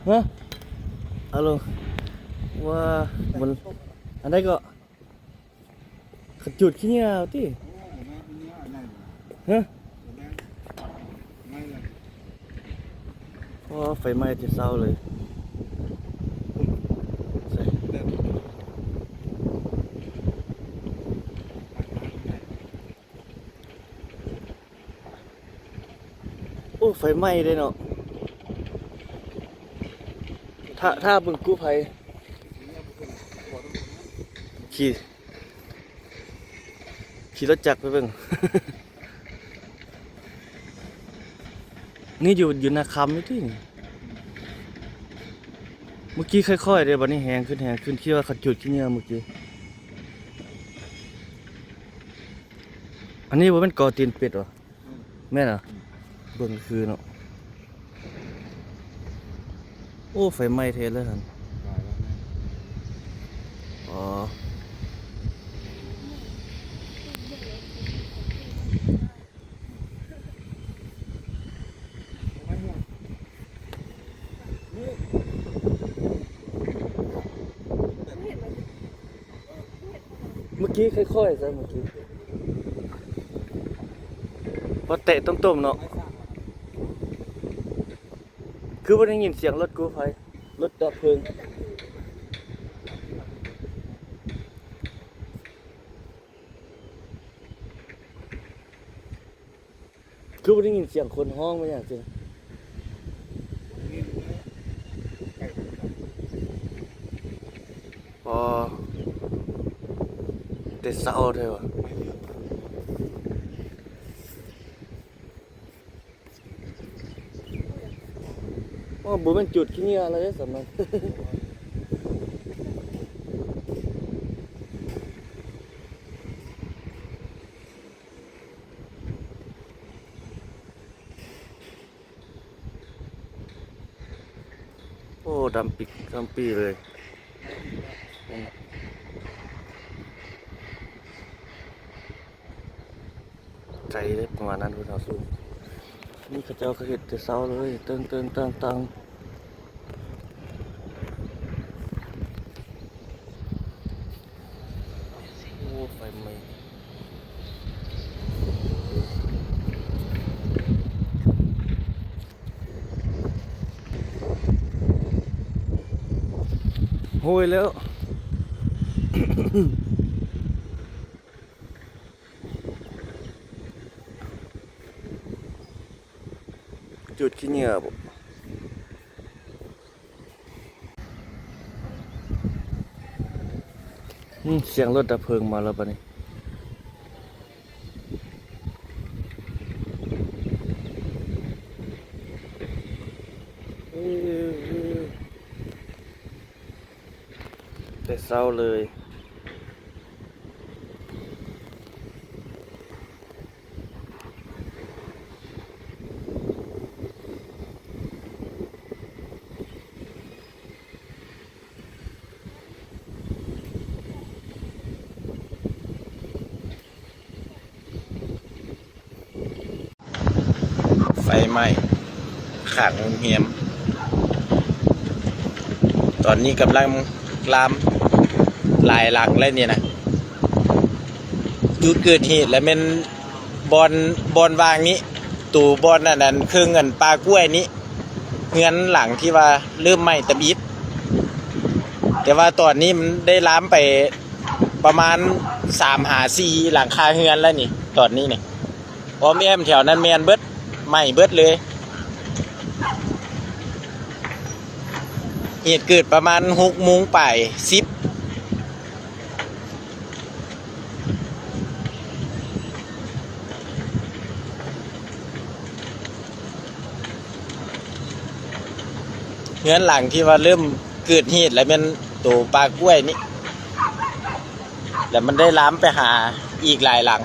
ຮະ? ເອົາລົງ ວ່າ ມັນ ອັນໃດເກາະ? ຂະຈູດຂີ້ເຫຍື້ອຕິ? ຮະ? ອໍ ໄຟໄໝ້ແຕ່ເຊົ້າເລີຍ. ໂອ້ ໄຟໄໝ້ເດ້ເນາະ. ຖ້າ ຖ້າເບິ່ງກູ້ໄພ ຂີ່ ຂີ່ລົດຈັກໄປເບິ່ງ. ນີ້ຢູ່ ຢູ່ນາຄຳຢູ່ຕິ. ເມື່ອກີ້ຄ່ອຍໆເດ້ ບັດນີ້ແຮງຂຶ້ນ ແຮງຂຶ້ນ. ຄິດວ່າເຂົາຈູດຂີ້ເຫຍື້ອເມື່ອກີ້. ອັນນີ້ບໍ່ແມ່ນກໍຕີນເປັດຫວາ? ແມ່ນຫວາ? ເບິ່ງຄືເນາະ. ໂອ້ ໄຟໄໝ້ແທ້ເລີຍຫັ້ນ. ອໍ ເມື່ອກີ້ຄ່ອຍໆຊະ ເມື່ອກີ້ ພໍແຕະຕົມໆເນາະ. ຄືບໍ່ໄດ້ຍິນສຽງລົດກູ້ໄພ ລົດດັບເພີງ? ຄືບໍ່ໄດ້ຍິນສຽງຄົນຮ້ອງມາຫຍັງຊີ້? ອໍ ແຕ່ເຊົ້າແທ້ຫວາ? ອໍ ບໍ່ແມ່ນຈູດຂີ້ເຫຍື້ອແລ້ວເດ້ ສ່ຳນັ້ນ. ໂອ້ ດຳປິກ ດຳປີ້ເລີຍ. ໄກເດ້ ປະມານນັ້ນພຸ້ນເນາະ. ນີ້ເຂົາເຈົ້າກໍເຮັດແຕ່ເຊົ້າເລີຍ ເຕີງໆຕັງໆ. ໂອ້ ໄຟໄໝ້. ໂຫຍແລ້ວ. ຈູດຂີ້ເຫຍື້ອບໍ? ອືມ ສຽງລົດດັບເພີງມາແລ້ວບາດນີ້. ແຕ່ເຊົ້າເລີຍ. ໄຟໄໝ້ຂ້າງໂຮງແຮມ ຕອນນີ້ກຳລັງລາມຫຼາຍຫຼັງແລ້ວນີ້ນະ. ຈຸດເກີດເຫດລະແມ່ນບ່ອນ ບ່ອນວ່າງນີ້ ໂຕບ່ອນອັນນັ້ນ ເຄິ່ງອັນປ່າກ້ວຍນີ້ ເຮືອນຫຼັງທີ່ວ່າເລີ່ມໄໝ້ຕຳອິດ ແຕ່ວ່າຕອນນີ້ມັນໄດ້ລາມໄປປະມານສາມຫາສີ່ຫຼັງຄາເຮືອນແລ້ວນີ້ ຕອນນີ້ນີ້. ອ້ອມແອ້ມແຖວນັ້ນແມ່ນເບິດ ໄໝ້ເບິດເລີຍ. ເຫດເກີດປະມານຫົກໂມງປາຍ ສິບ ເຮືອນຫຼັງທີ່ວ່າເລີ່ມເກີດເຫດ ລະແມ່ນໂຕປ່າກ້ວຍນີ້ ລະມັນໄດ້ລາມໄປຫາອີກຫຼາຍຫຼັງ.